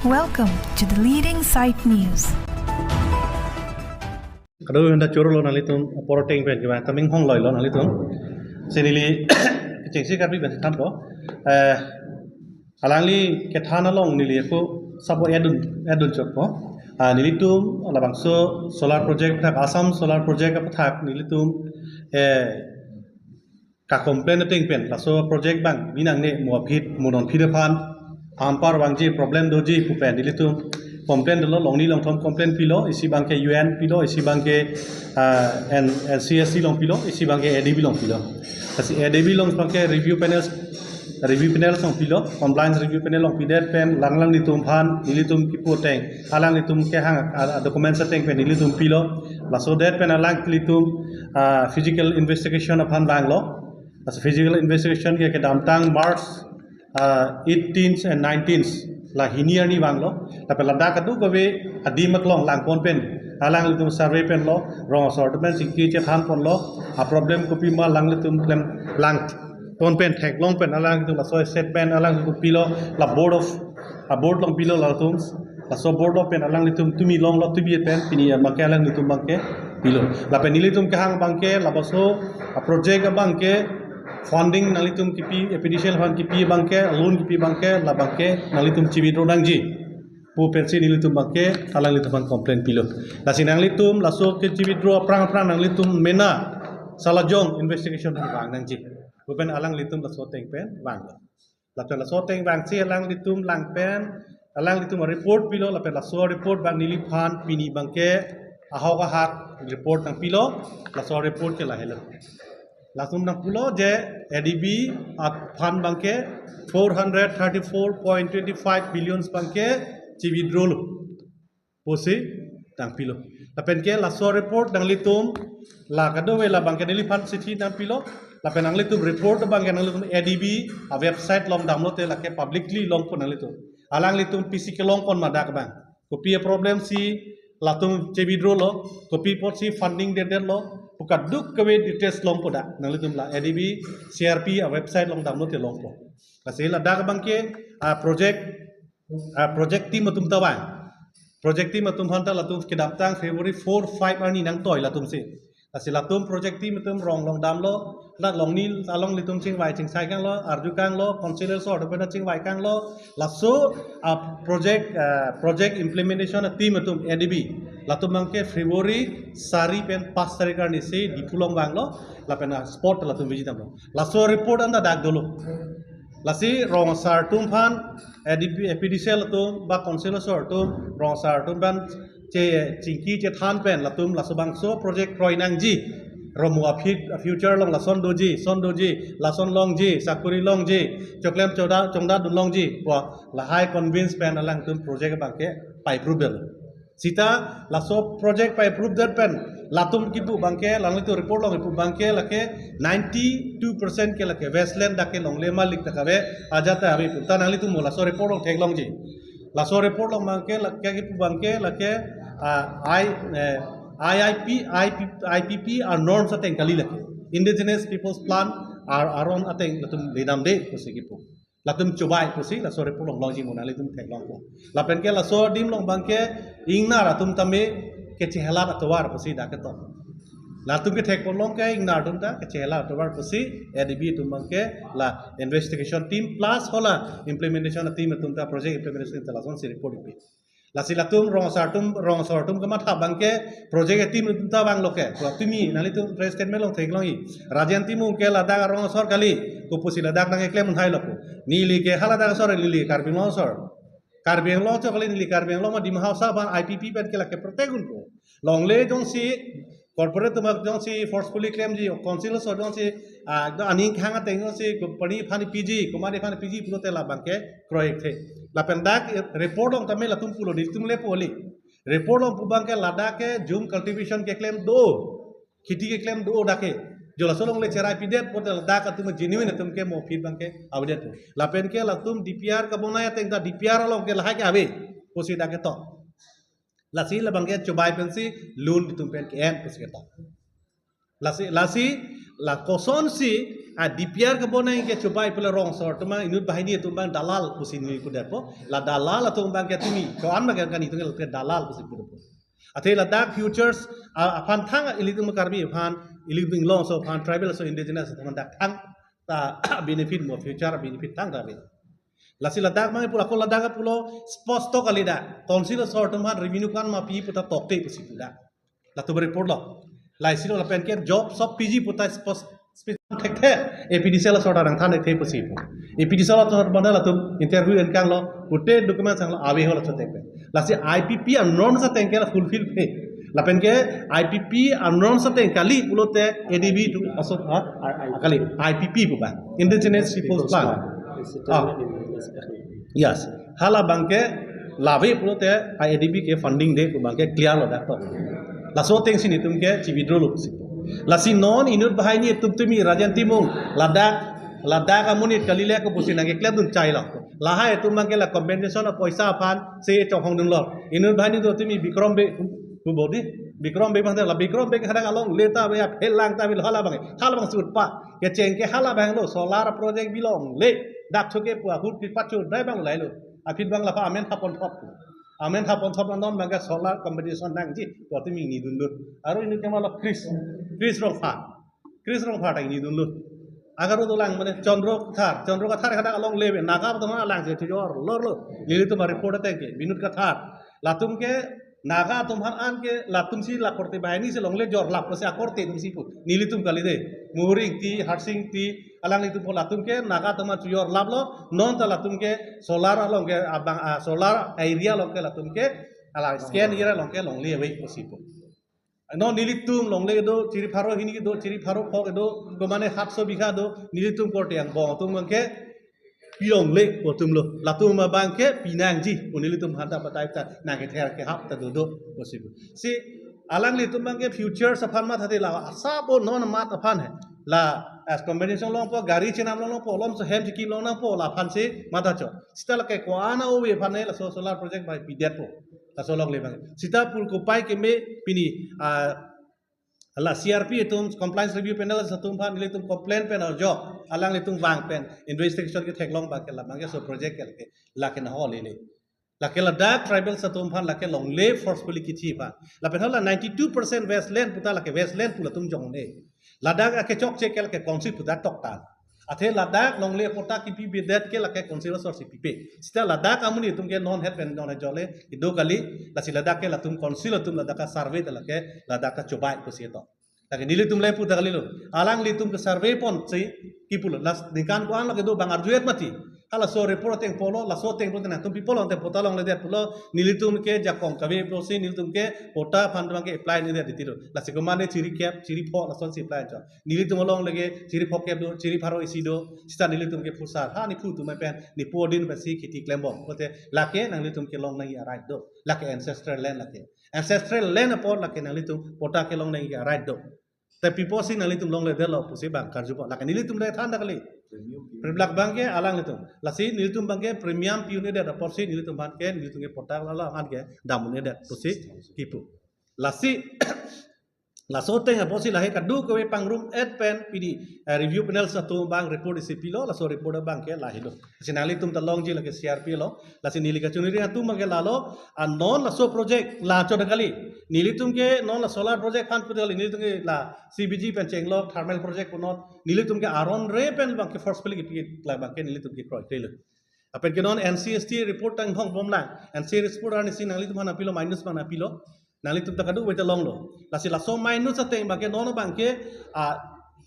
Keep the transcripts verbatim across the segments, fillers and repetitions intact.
Welcome to the leading site news. Kado henda choro lo nanglitum apor ateng pen kevang taming hong loi lo nanglitum. Si neli kechengsi Karbi pen thanpo. Eh, alangli kethan along neli ako sabo edun edun chokpo. Ah, nelitum labangso solar project athak, Assam solar project athak nelitum eh ka complain ateng pen laso project abang binang ne mo aphi mo non aphi aphan ampar vangji problem doji pu pen nelitum complain dolo, longni longthom complain pilo, isi abangke U N pilo, isi abangke ah, N- N C S C along pilo, isi abangke A D B along pilo. Lasi A D B along abangke review panel, review panel along pilo, compliance review panel along pidet pen alanglitum aphan nelitum kipu ateng alanglitum kehang ah, documents ateng pen nelitum pilo. Laso det pen alanglitum ah, physical investigation aphan vanglo. Laso physical investigation ke kedamtang March ah, eighteenth and nineteenth la hini arni vanglo. Lapen ladak kadokave adim aklong langpon pen alanglitum survey penlo, rong asor atum pen chingki chethan ponlo, a problem kopima alanglitum klem langpon pen theklong pen alanglitum laso statement alanglitum pilo, la board of a board along pilo latum. Laso board along pen alanglitum tumi longlo, tumi pen pini abangke alanglitum abangke pilo. Lapen nelitum kehang abangke labangso a project abangke funding nanglitum kipi, A P D C L aphan kipi abangke, loan kipi abangke, la abangke nanglitum chi-withdraw nangji pu pensi nelitum abangke alanglitum aphan complain pilo. Lasi nanglitum laso ke chi-withdraw aphrang aphrang nanglitum mena salajong investigation aphan vang nangji pu pen alanglitum laso ateng pen vanglo. Lapen laso ateng vangsi alanglitum lang pen alanglitum report pilo, lapen laso report abang neliphan pini abangke ahok ahak report nangpilo. Laso report ke lahelo. Latum nangpulo je A D B aphan abangke four hundred thirty-four point twenty-five billions abangke chi-withdraw lo pusi nangpilo. Lapen ke laso report nanglitum la kadokave la abangke neliphan chithi nangpilo. Lapen nanglitum report abangke nanglitum A D B a website along damlote lake publicly longpo nanglitum. Alanglitum pisi kelong pon ma dak abang, kopi a problem si latum chi-withdraw lo, kopi apotsi funding dedet lo pu kadokave details longpo dak. Nanglitum la A D B C R P a website along damlote longpo. Lasi ladak abangke a project ah, project team atum ta vang. Project team atum aphan ta latum kedamtang February four five arni nangtoi latumsi. Lasi latum project team atum rong along damlo, la longni along ilitum chingvai chingsai kanglo, arju kanglo, council asor atum pen chingvai kanglo. Laso ah, project ah, project implementation a team atum A D B, latum abangke February sari pen pas tarik arnisi Diphu along vanglo, lapen ah, spot latum visit damlo. Laso report anta dak dolo. Lasi rong asar atum aphan, A D B, A P D C L atum ba council asor atum, rong asar atum aphan che chingki chethan pen latum laso bangso project kroi nangji, romo a fit- a future along lason doji, son doji, lason longji, sakuri longji, choklem choda chongda dun longji pu lahai convince pen alangtum project abangke pai approve detlo. Sita laso project pai approve det pen latum kipu abangke, nanglitum report along kipu abangke lake ninety-two percent ke lake wasteland dak ke longle malik ta kave, ajat ta ave pu ta nanglitum mo laso report along theklongji. Laso report along abangke lake kipu abangke lake ah, I eh, I I P, I P, I P P a norms ateng kali lake. Indigenous Peoples Plan ar aron ateng latum ledamde pusi kipu. Latum chubai pusi laso report along longji mo nanglitum theklongpo. Lapen ke laso adim along abangke ingnar atum tame kechehelat atovar pusi dak ketok. Latum kethek ponlong ke ingnar atum ta kechehelat atovar pusi A D B atum abangke la investigation team plus hala implementation team atum ta, project implementation team ta lasonsi report ipi. Lasi latum rong asar atum, rong asar atum kamatha abangke project a team atum ta vanglo ke. Pu tumi nanglitum press statement along theklongji. Rajen Timung ke ladak rong asar kali, kopusi ladak nangkeklem un-e lo pu. Neli ke haladak asar, neli Karbi Anglong asar. Karbi Anglong chot kali, neli Karbi Anglong ma Dima Hasao abang I P P pen ke lake protect unpo. Longle jongsi corporate atum jongsi forcefully klemji, council asor jongsi ah, ekdom aning khang ateng jongsi company aphan piji, company aphan piji pulote la abangke kroikthe. Lapen dak report along tame latum pulo, nelitum le pu kali. Report along pu abangke ladak ke jhum cultivation keklem do, kheti keklem do dak ke. Jo laso along le cherai pidet pulote ladak atum genuine atum ke mo aphi abangke avedet. Lapen ke latum D P R kabonai ateng ta D P R along ke lahai ke ave pusi dak ketok. Lasi la abangke chubai pensi loan itum pen ke-en pusi ketok. Lasi, lasi la kosonsi A DPR kebonai ke chubai pule rong sor atum inut banghini atum abang dalal pusi neli pudet po. La dalal atum abang ke tumi. Ko-an abang ke kani atum ke dalal pusi pudet po. Athe ladak futures, ah, aphan thang ilitum Karbi aphan, ilitum Inglong aso aphan, tribal aso indigenous atum dak thang ta benefit mo future benefit thang ta be. Lasi ladak mang pula ko ladak pulo sposto kali dak. Council aso atum aphan revenue ko-an ma pi puta tokte pusi pulo. Latum report lo. Laisi lo lapen ke job sob P G puta spos-, spos-, thekthe. APDCL aso ta nangthan thekthe pusi pu. APDCL aso ta bana latum interview enkang lo. Pute document sang lo ave ho laso thekthe. Lasi IPP anorms ateng ke la fulfill pe. Lapen ke IPP anorms ateng kali pulote ADB atum aso ha? Kali IPP pu ba. Indigenous Peoples Plan. Ah. Yes. Hala abang ke lave pulote ADB ke funding de pu abang ke clear lo dak to. Laso atengsi nelitum ke chi withdraw lo pusi. Lasi non inut banghini atum tumi Rajen Timung ladak ladak amonit kali le ko pusi nangkeklem dun chai lo. Lahai atum abang ke la compensation apoisa aphan si chonghong dun lo. Inut banghini atum tumi Bikram Bey pu bodi. Bikram Bey abang la Bikram Bey ke kadang alongle ta be aphelang ta be hala abang. Hala abang sut pa. Kecheng ke hala abang lo solar project bi longle. Dak choke pu ahut pi pachu dai abang lailo. Aphi abang la pa amen hapon thop. Amen hapon thop non abang ke solar compensation nangji. Ko tumi ni dun lo. Aro inut ke ma lo Chris. Chris Rongphar. Chris Rongphar ta ni dun lo. Agar udo lang mane Chandra Kathar. Chandra Kathar kadang alongle be. Naga atum alang si chujor lor lo. Nelitum report ateng ke. Binod Kathar. Latum ke Naga atum aphan an ke latum si la korte banghini si longle jorlap lo si akorte atum si pu. Nelitum kali de. Mohori Ingti, Harsing Ingti, alanglitum pu latum ke Naga atum aphan chujorlap lo. Non ta latum ke solar along ke abang, ah, solar area along ke latum ke alang scan area along ke longle ave pusi pu. Non nelitum longle do, chiri pharo hini do, chiri pharo phok do, ko mane hatso bigha do, nelitum korte angbong atum abang ke pi longle pu atum lo. Latum abang ke pi nangji pu nelitum aphan ta batai ta nangkether kehap ta dodo pusi pu. Si alanglitum abang ke futures aphan matha te la asap o non mat aphan he. La as combination longpo, gari chenam longpo, lom so hem chikim long nangpo, la aphan si matha cho. Sita lake ko-an ove aphan he laso solar project bai pidetpo. Laso longle abang. Sita pul kopai keme pini, ah, la CRP atum compliance review panel atum aphan nelitum complain pen arjok alanglitum vang pen investigation ketheklong abang ke la abang ke so project ke lake lake na ho lele. Lake ladak tribal atum aphan lake longle forcefully kithi aphan. Lapen hala ninety-two percent wasteland puta lake wasteland pu latum jongne. Ladak ake chokche ke lake council puta toktan. Athe ladak longle patta kipi bedet ke lake council asor si pipe. Sita ladak amonit atum ke non het pen non jole ido kali, lasi ladak ke latum council atum ladak ka survey ta lake ladak ka chubai pusi to. Lake nelitum le puta kali lo. Alanglitum ke survey ponsi kipulo. Las ningkan ko-an lo kedo abang arjuet mati. Halaso report ateng pulo, laso ateng pulo nangtum pi pulo ateng patta longledet pulo, nelitum ke jakong kave pusi nelitum ke patta aphan abang ke apply nedet titilo. Lasi ko mane chiri kep, chiri phok lason si apply cho. Nelitum along lake chiri phok kep do, chiri pharo isi do, sita nelitum ke phusar. Ha nephu atum pen, nephu adin pensi kheti klembom. Pulote lake nanglitum kelong nangji a-right do. Lake ancestral land lake. Ancestral land apot lake nanglitum patta kelong nangji a-right do. Te pi pusi nanglitum longledetlo pusi abang karjupo. Lake nelitum le than ta kali. Priblak abang ke alanglitum. Lasi nelitum abang ke premium pi un-edet apotsi nelitum aphan ke nelitum ke patta la la aphan ke dam un-edet pusi kipu. Lasi laso ateng apotsi lahai kadokave pangrum et pen pini, eh, review panel atum abang report isi pilo, laso report abang ke lahelo. Si nanglitum ta longji lake CRP lo, lasi neli kachuniri atum abang ke lalo, ah, non laso project la cho ta kali. Nelitum ke non la solar project aphan pu ta kali, nelitum ke la CBG pen chenglok thermal project punot, nelitum ke aron re pen abang ke forcefully kipi la abang ke nelitum ke kroikre lo. Lapen ke non NCST report tang hong bom lang. NCST report arnisi nanglitum aphan nangpilo, minus abang nangpilo. Nanglitum ta kadokave ta longlo. Lasi laso minus ateng abang ke non abang ke, ah,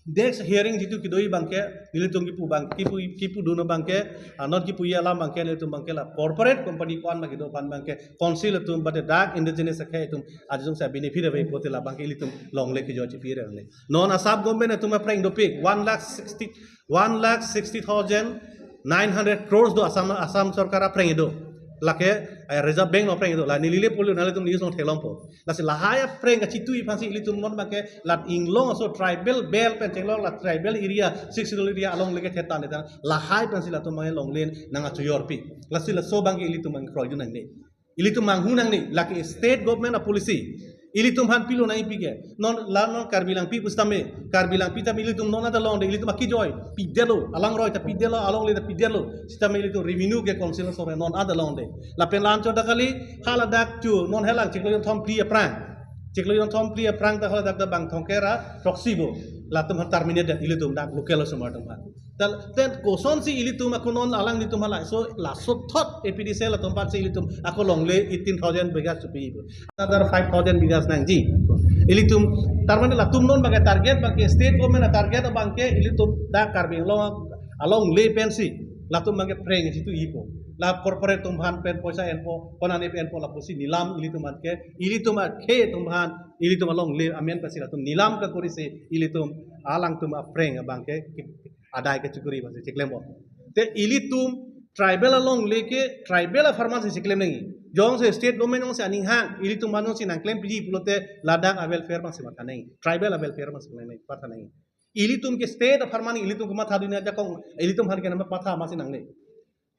next hearing jitu kedo abang ke, nelitum kipu abang, kipu, kipudun abang ke, ah, non kipuji alam abang ke, nelitum abang ke la corporate company ko-an abang kedo aphan abang ke, council atum bade dak indigenous akhei atum, ajung sa benefit ave pulote la abang ke ilitum longle kejoi chipi re le. Non Assam government atum aphreng dopik, one lakh sixty, one lakh sixty thousand nine hundred crores do Assam, Assam sorkar aphreng do. Lake, eh, Reserve Bank along aphreng do. La neli le pulo nanglitum news along theklongpo. Lasi lahai aphreng kachitui aphansi ilitum non abang ke la Inglong aso tribal belt pen chenglok la tribal area, sixth schedule area along lake thetan thetan. Lahai aphansi latum abang ke longle nangkachojorpi. Lasi laso abang ke ilitum abang ke kroidun nangne. Ilitum manghu nangne, lake state government a-policy. Ilitum aphan pilo nangji pike. Non la non Karbi Langpi pusitame, Karbi Langpi tame ilitum non ada longde, ilitum akejoi pidetlo, alangroi ta pidetlo, alongle ta pidetlo. Sitame ilitum revenue ke council sore non ada longde. Lapen la-an cho dak kali, haladak chu non helang chiklo jonthom phli aphrang. Chiklo jonthom phli aphrang ta haladak ta bang thomkep ra throksi bo. Latum aphan terminate det ilitum dak local osomar atum aphan. Tal ten kosonsi ilitum ako non alanglitum halai. So laso thot A P D C L atum aphansi ilitum ako longle eighteen thousand bighas chupi ibo. Another five thousand bighas nangji. Ilitum, tar mane latum non abangke target abangke state government a-target abangke ilitum dak Karbi Anglong alongle pensi latum abangke phreng chitu ipo. La corporate atum aphan pen poisa enpo, konane pen enpo lapusi nilam ilitum aphan ke, ilitum akhei atum aphan, ilitum alongle amen pensi latum nilam ke korisi ilitum alangtum aphreng abangke adai kechokori pensi chiklempo. Te ilitum tribal alongle ke tribal apharman si chiklem nangji. Jongsi state government jongsi aning hang, ilitum aphan jongsi nangklem piji pulote ladak a-welfare abangsi matha nangji. Tribal a-welfare abangsi matha nangji. Ilitum ke state apharman ilitum kemathadun ajakong, ilitum aphan ke nama patha masi nangne.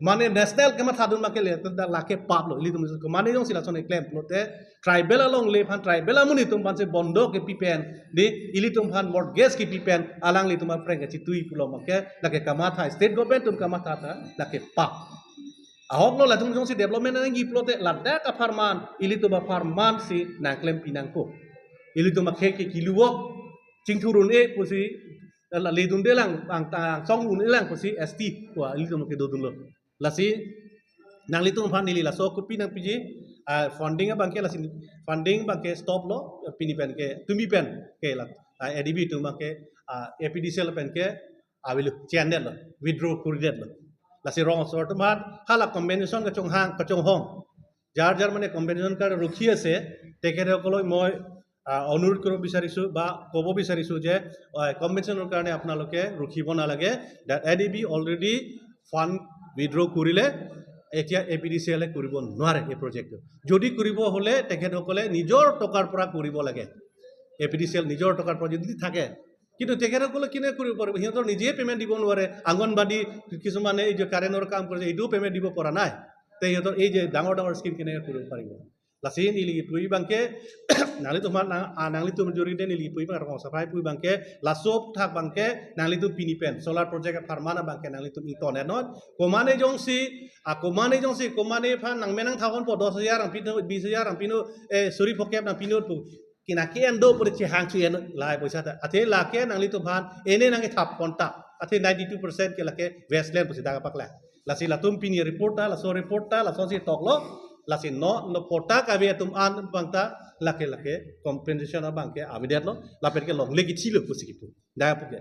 Mane national kemathadun abangke le, te dak lake pap lo, ilitum ke mane jongsi lason eklem pulote, tribal alongle aphan, tribal amonit atum aphansi bondok kepi pen, di ilitum aphan mortgage kepi pen, alanglitum aphreng kechitui pulo abangke, lake kamatha, state government atum kamatha ta, lake pap. Ahok lo latum jongsi development nangji pulote, ladak apharman, ilitum apharman si nangklem pinangpo. Ilitum akhei ke kiluwok, chingthur un-e pusi, la ledunde lang, ang, angsong un-e lang pusi S T, wa ilitum ke dodunlo. Lasi, nanglitum aphan neli laso kopi nangpiji, ah, funding abangke lasi, funding abangke stop lo, pini pen ke, tumi pen ke la, ah, A D B atum abangke, ah, A P D C L pen ke, avelo, chendet lo, withdraw koridet lo. Lasi rong asor atum aphan, hala compensation kachonghang, kachonghong. Jar jar mane compensation karokhi ase, tekhete সকলক মই, আহ, অনুৰোধ কৰিব বিচাৰিছো বা ক'ব বিচাৰিছো যে, আহ, compensation ৰ কাৰণে আপোনালোকে ৰখিব নালাগে। That A D B already fund withdraw কৰিলে, এতিয়া A P D C L এ কৰিব নোৱাৰে এই project টো। যদি কৰিব হ'লে তেখেতসকলে নিজৰ টকাৰ পৰা কৰিব লাগে। A P D C L নিজৰ টকাৰ পৰা যদি থাকে, কিন্তু তেখেতসকলে কেনেকৈ কৰিব পাৰিব? সিহঁতৰ নিজে payment দিব নোৱাৰে। অংগনবাদী কিছুমানে এই যে কাৰেণ্টৰ কাম কৰে, এইটোও payment দিব পৰা নাই। তে সিহঁতৰ এই যে ডাঙৰ ডাঙৰ scheme কেনেকৈ কৰিব পাৰিব? Lasi neli kipu abangke, nanglitum aphan nang, ah, nanglitum jori de neli kipu abang rong asor aphan kipu abangke, laso aputhak abangke, nanglitum pini pen, solar project apharman abangke, nanglitum ington-et non, komane jongsi, ah, komane jongsi, komane aphan nangmen nangthap ponpo, dos hajar nangpinon, bis hajar nangpinon, eh, suri phokep nangpinon pu, kina ke-en do pu chehang chu en lahai poisa ta, athe lake nanglitum aphan, ene nangkethap pon ta, athe ninety two percent ke lake wasteland pusi dak paklang. Lasi latum pini report ta, laso report ta, lasonsi toklo, lasi non, non patta kave atum an abang ta, lake lake compensation abangke avedetlo, lapen ke longle kethilo pusi kipu. Dak puke.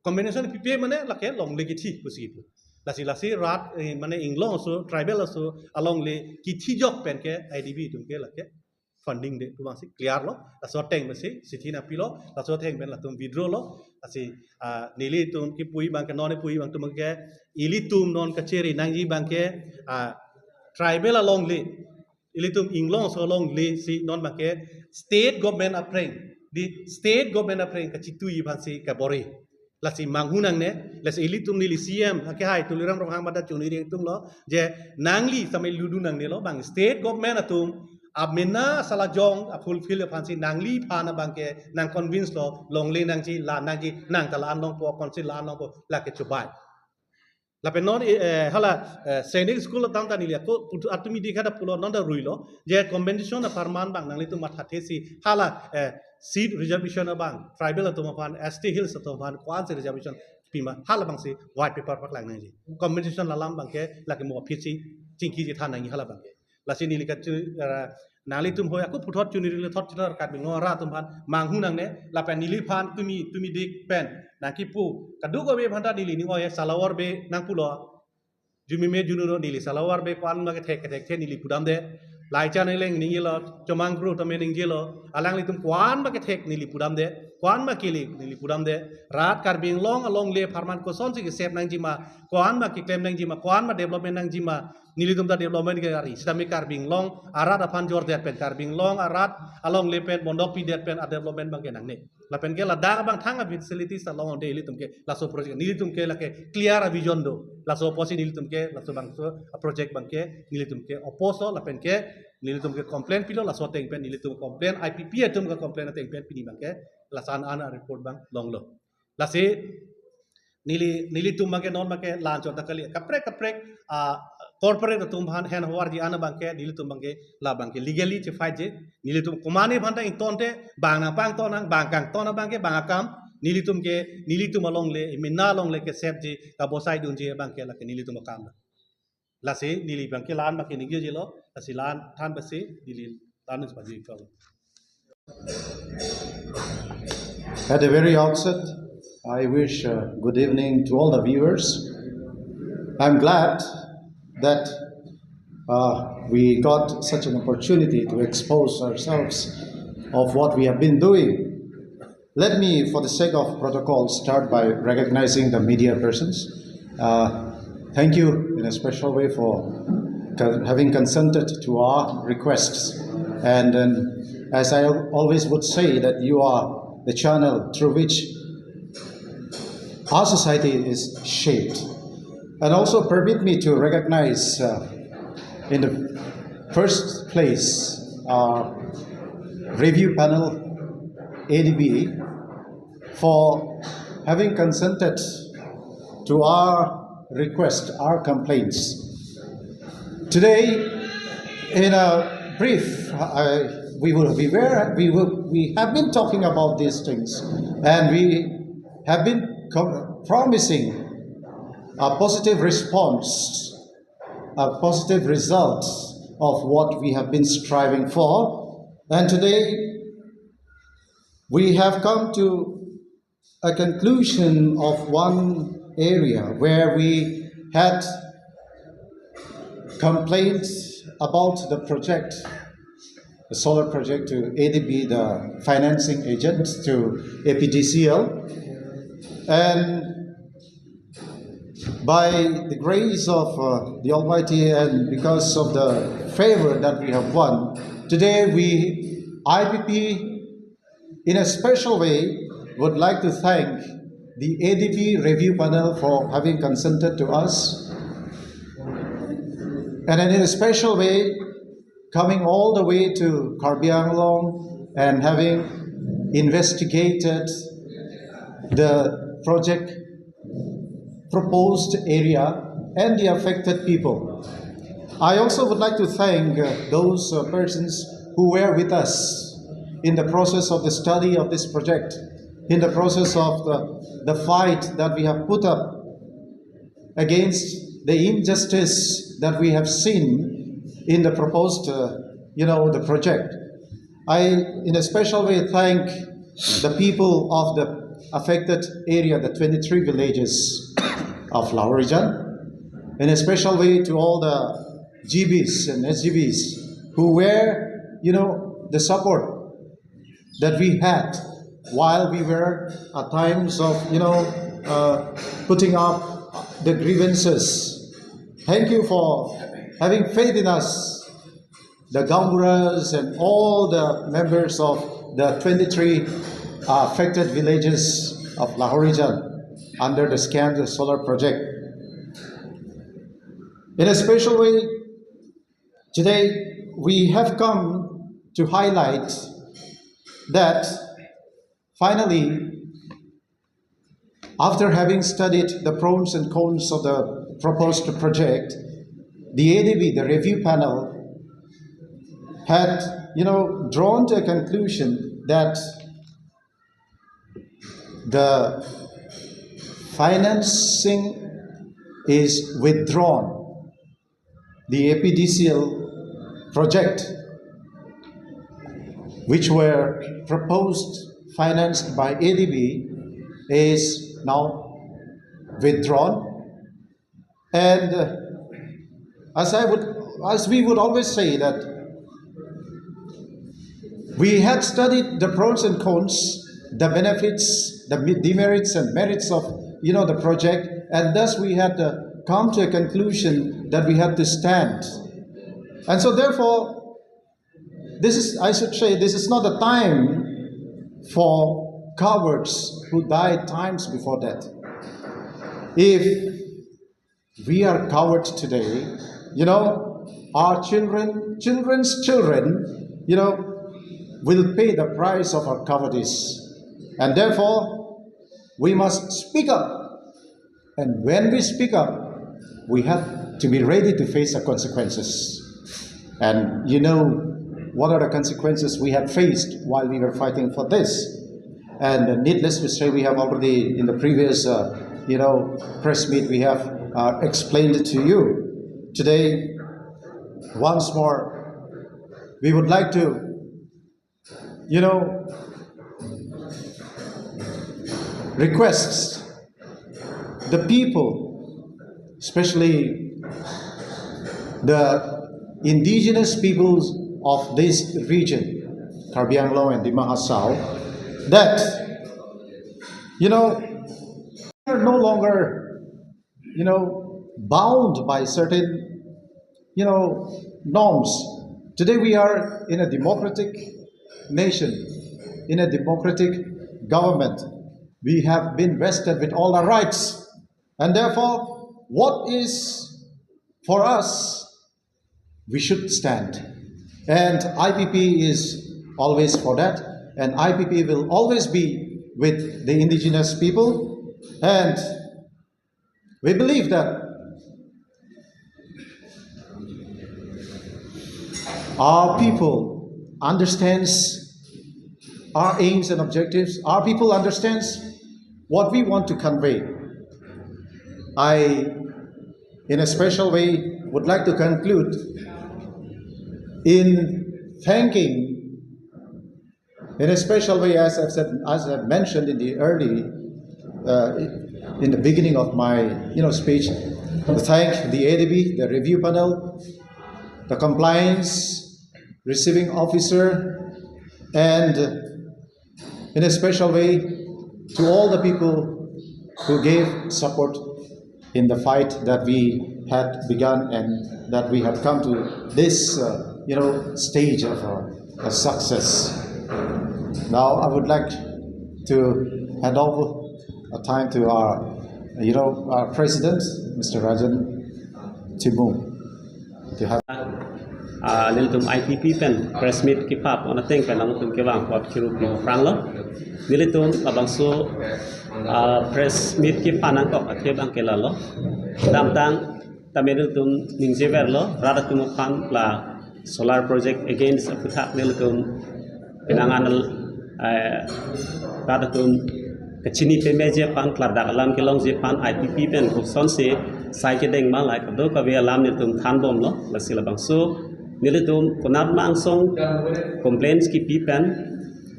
Compensation pipe mane lake longle kethi pusi kipu. Lasi lasi rat, eh, mane inglong aso, tribal aso, alongle kethijok pen ke A D B atum ke lake funding de pu abangsi clear lo, laso ateng pensi chithi nangpilo, laso ateng pen latum withdraw lo, lasi, ah, nelitum kipu abangke, non kipu abang atum ke, ilitum non kacheri nangji abangke, ah, tribal alongle, ilitum inglong aso alongle si non abangke state government aphreng, di state government aphreng kachitui abangsi kabor-i. Lasi manghu nangne, lasi ilitum neli C M, akehai Tuliram Ronghang mada chuniri ingtunglo, je nangli samai ludun nangnelo, bang state government atum, amena salajong, a fulfill aphansi nangliphan abangke, nang convince lo, longle nangji, la nangji, nang ta la-an longpo, council la-an longpo, lake chubai. Lapen non, eh, hala, eh, Sainik School atum ta neli ako, putu atumi di kada pulo, non ta ruilo, je compensation apharman abang nanglitum mathathesi, hala, eh, seat reservation abang, tribal atum aphan, S T Hills atum aphan, ko-ansi reservation pima, hala abangsi white paper paklang nangji. Compensation alam abangke, lake mo aphi si, chingki chethan nangji hala abangke. Lasi neli kachu, eh, nanglitum hoi ako puthot chuniri le thot chithor kat bingo ra atum aphan, manghu nangne, lapen neliphan tumi, tumi dik pen, nangkipu, kadokave aphan ta neli ning oi, salawar be nangpulo, jumime jununo neli salawar be ko-an ma kethek kethek the neli pudamde. Laichan eleng ningjelo, chomang kru tame ningjelo, alanglitum ko-an ma kethek neli pudamde, ko-an ma kele neli pudamde. Rat Karbi Anglong alongle apharman kosonsi kesep nangjima, ko-an ma keklem nangjima, ko-an ma development nangjima, Nelitum ta development ke ari, sitame Karbi Anglong arat aphan jordet pen, Karbi Anglong arat alongle pen bondok pidet pen a-development abang ke nangne. Lapen ke ladak abang thang a-facilities ta longde ilitum ke laso project. Nelitum ke lake clear a-vision do. Laso apotsi nelitum ke laso bangso a-project abang ke nelitum ke oppose lo, lapen ke nelitum ke complain pilo, laso ateng pen nelitum complain, I P P atum ke complain ateng pen pini abang ke lason an a-report abang longlo. Lasi neli, nelitum abang ke non abang ke la-an chot ta kali, kaprek kaprek a-corporate atum aphan henhovar ji an abang ke nelitum abang ke la abang ke legally chefight ji. Nelitum komatne aphan ta ingtonte, bang nangpangton nang, bang kangton abang ke bang akam, nelitum ke, nelitum alongle, imina alongle ke sep ji, kabosai dunji abang ke lake nelitum akam. Lasi neli abang ke la-an abang ke ningje jilo, lasi la-an than basi neli la-an nus paji kau. At the very outset, I wish a good evening to all the viewers. I'm glad that uh, we got such an opportunity to expose ourselves of what we have been doing. Let me, for the sake of protocol, start by recognizing the media persons. Uh, thank you in a special way for co- having consented to our requests. And then, as I al- always would say, that you are the channel through which our society is shaped. And also permit me to recognize, uh, in the first place, our review panel, A D B, for having consented to our request, our complaints. Today, in a brief, I, we will be where we will, we have been talking about these things, and we have been co- promising a positive response, a positive result of what we have been striving for. And today, we have come to a conclusion of one area where we had complaints about the project, the solar project, to A D B, the financing agent, to A P D C L. And by the grace of uh, the Almighty and because of the favor that we have won, today we, I P P, in a special way, would like to thank the A D B review panel for having consented to us. And then in a special way, coming all the way to Karbi Anglong and having investigated the project proposed area and the affected people. I also would like to thank uh, those uh, persons who were with us in the process of the study of this project, in the process of the, the fight that we have put up against the injustice that we have seen in the proposed, uh, you know, the project. I, in a special way, thank the people of the affected area, the twenty-three villages of Lahorijan, in a special way to all the G Bs and S G Bs who were, you know, the support that we had while we were at times of, you know, uh, putting up the grievances. Thank you for having faith in us, the Gaonburas and all the members of the twenty-three affected villages of Lahorijan under the SCAMS solar project. In a special way, today we have come to highlight that finally, after having studied the pros and cons of the proposed project, the A D B, the review panel, had, you know, drawn to a conclusion that the financing is withdrawn. The A P D C L project, which were proposed, financed by A D B, is now withdrawn. And uh, as I would, as we would always say that we had studied the pros and cons, the benefits, the me- demerits and merits of, you know, the project, and thus we had uh, come to a conclusion that we have to stand. And so, therefore, this is, I should say, this is not a time for cowards who died times before that. If we are cowards today, you know, our children, children's children, you know, will pay the price of our cowardice. And therefore, we must speak up. And when we speak up, we have to be ready to face the consequences. And you know what are the consequences we have faced while we were fighting for this. And needless to say, we have already, in the previous, uh, you know, press meet, we have, uh, explained it to you. Today, once more, we would like to, you know, request the people, especially the indigenous peoples of this region, Karbi Anglong and Dima Hasao, that, you know, we are no longer, you know, bound by certain, you know, norms. Today we are in a democratic nation, in a democratic government. We have been vested with all our rights. And therefore, what is for us, we should stand. And I P P is always for that. And I P P will always be with the indigenous people. And we believe that our people understands our aims and objectives. Our people understands what we want to convey. I, in a special way, would like to conclude in thanking, in a special way, as I've said, as I've mentioned in the early, uh, in the beginning of my, you know, speech, to thank the A D B, the review panel, the compliance receiving officer, and in a special way to all the people who gave support in the fight that we had begun and that we have come to this, uh, you know, stage of a, a success. Now I would like to hand over a time to our, you know, our president, Mister Rajan Timung. To have Ah, nelitum I P P pen press meet kepapon ateng pen nangtum kevang apot kiru pi pranglo. Nelitum labangso, ah, press meet kepa nangkok athe abang ke lalo. Damtang tame nelitum ningjeverlo, rat atum aphan la solar project against aphuthak nelitum penang anal, eh, rat atum kachini peme ji aphan, klardak alam kelongji aphan I P P pen kosonsi sai kedeng ma, lahai kadokave alam nelitum thanbomlo. Lasi labangso nelitum konat ma angsong complaints kipi pen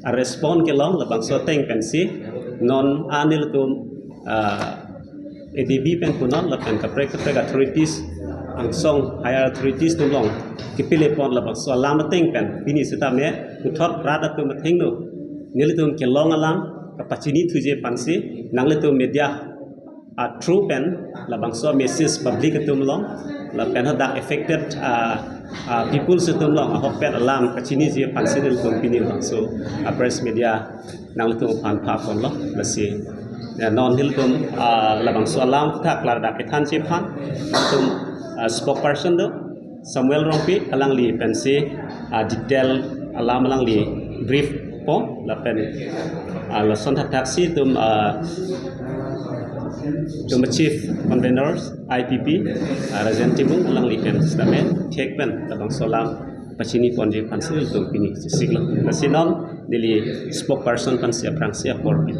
a respond kelong, labangso ateng pensi non a nelitum, ah, A D B pen punon lapen kaprek kaprek authorities angsong, higher authorities atum along kepilepon, labangso alam ateng pen pini setame puthot rat atum athengno nelitum kelong alam kapachini thuji aphansi nanglitum media, ah, through pen labangso message public atum along lapen hadak affected, ah, ah, peoples atum along ahokpet alam kachiniji aphansi nelitum pini labangso, ah, press meet nanglitum aphan paponlo. Lasi, ya, non nelitum, ah, labangso alam aphuthak klardak kethanji aphan nelitum, ah, spokesperson do Samuel Rongpi, alangli pensi, ah, detail alam alangli brief po lapen, ah, lason thakthaksi itum, ah, itum chief conveners I P P, ah, Rajen Timung, alangli pen setame thek pen labangso alam pachiniponji aphansi nelitum pini chesiklo. Lasi non neli spokesperson aphansi aphrangsi apor pi.